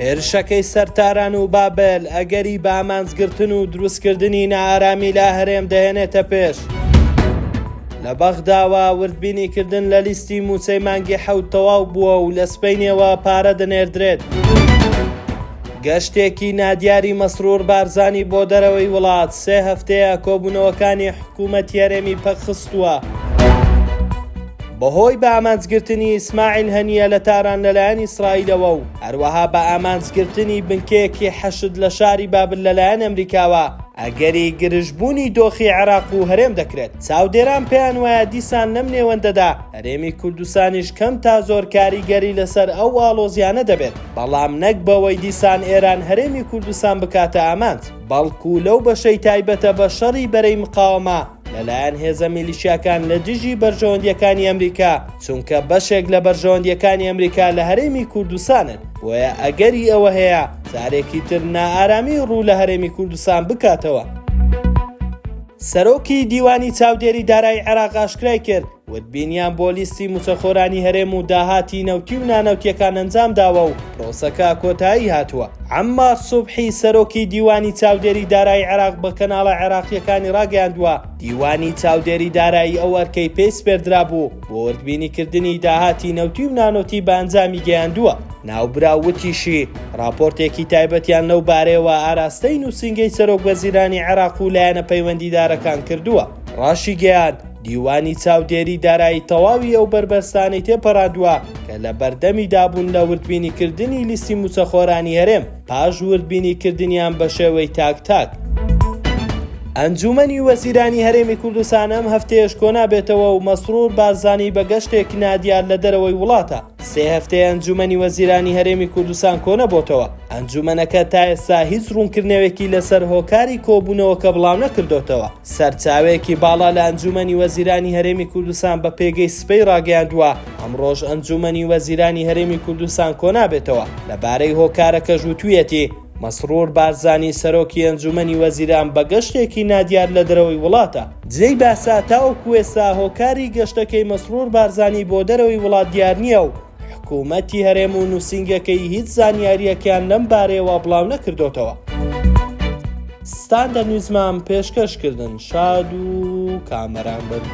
هێرشەکەی سەر تاران و بابل ئەگەری بە ئامانجگرتن و دروستکردنی نائارامی لە هەرێم دەهێنێتە پێش. لە بەغداوە وردبینیکردن لە لیستی مووچەی مانگی حەوت تەواو بووە و لە سبەینێوە پارە دەنێردرێت. گەشتێکی نادیاری مەسرور بارزانی بۆ دەرەوەی وڵات سێ هەفتەیە کۆبوونەوەکانی حکوومەتی هەرێمی پەکخستووە. بەهۆی بە ئامانجگرتنی ئیسماعیل هەنییە لە تاران لەلایەن ئیسرائیلەوە و هەروەها بە ئامانجگرتنی بنکەیەکی حەشد لە شاری بابل لەلایەن ئەمریکاوە، ئەگەری گرژبوونی دۆخی عێراق و هەرێم دەکرێت. چاودێران پێیان وایە دیسان لەم نێوەندەدا هەرێمی کوردستانیش کەم تا زۆر کاریگەری لەسەر ئەو ئاڵۆزیانە دەبێت، بەڵام نەک بەوەی دیسان ئێران هەرێمی کوردستان بکاتە ئامانج، بەڵکو لەو بەشەی تایبەتە بە شەڕی بەرەی مقاوەمە لەلایەن هێزە میلیشیاکان لە دژی بەرژەوەندییەکانی ئەمریکا، چونکە بەشێک لە بەرژەوەندییەکانی ئەمریکا لە هەرێمی کوردستانن، بۆیە ئەگەری ئەوە هەیە جارێکی تر نائارامی ڕوو لە هەرێمی کوردستان بکاتەوە. سەرۆکی دیوانی چاودێری دارایی عێراق ئاشکرای کرد، وردبینیان بۆ لیستی مووچەخۆرانی هەرێم و داهاتی نەوتی و نانەوتییەکان ئەنجامداوە و پرۆسەکە کۆتایی هاتووە. عەممار سوبحی سەرۆکی دیوانی چاودێری دارایی عێراق بە کەناڵە عێراقییەکانی ڕاگەیاندووە، دیوانی چاودێری دارایی ئەو ئەرکەی پێی سپێردرابوو بۆ وردبینیکردنی داهاتی نەوتی و نانەوتی بە ئەنجامی گەیاندووە. ناوبراو وتیشی، ڕاپۆرتێکی تایبەتیان لەو بارەیەوە ئاراستەی نووسینگەی سەرۆکوەزیرانی عێراق و لایەنە پەیوەندیدارەکان کردووە. ڕاشیگەیاند، دیوانی چاودێری دارایی تەواوی ئەو بەربەستانەی تێپەڕاندووە کە لە بەردەمیدا بوون لە وردبینیکردنی لیستی مووچەخۆرانی هەرێم پاش وردبینیکردنیان بە شێوەی تاک تاک. ئەنجوومەنی وەزیرانی هەرێمی کوردستان ئەم هەفتەیەش کۆنابێتەوە و مەسرور بارزانی بە گەشتێک نادیار لە دەرەوەی وڵاتە. سێ هەفتەیە ئەنجوومەنی وەزیرانی هەرێمی کوردستان کۆنەبۆتەوە، ئەنجوومەنەکە تا ئێستا هیچ ڕوونکردنەوێکی لەسەر هۆکاری کۆبوونەوەکە بڵاونەکردۆتەوە. سەرچاوەیەکی باڵا لە ئەنجوومەنی وەزیرانی هەرێمی کوردستان بە پێگەی سپەی ڕاگەیاندووە، ئەمڕۆش ئەنجوومەنی وەزیرانی هەرێمی کوردستان کۆنابێتەوە، لەبارەی هۆکارەکەش وتوویەتی، مەسرور بارزانی سەرۆکی ئەنجوومەنی وەزیران بە گەشتێکی نادیار لە دەرەوەی وڵاتە. جێی باسە تاوەکو ئێستا هۆکاری گەشتەکەی مەسرور بارزانی بۆ دەرەوەی وڵات دیار نییە و حکوومەتی هەرێم و نووسینگەکەی هیچ زانیارییەکیان لەم بارەیەوە بڵاونەکردۆتەوە. ستاندەر نیوزمان پێشکەش کردن شاد و کامەران بن.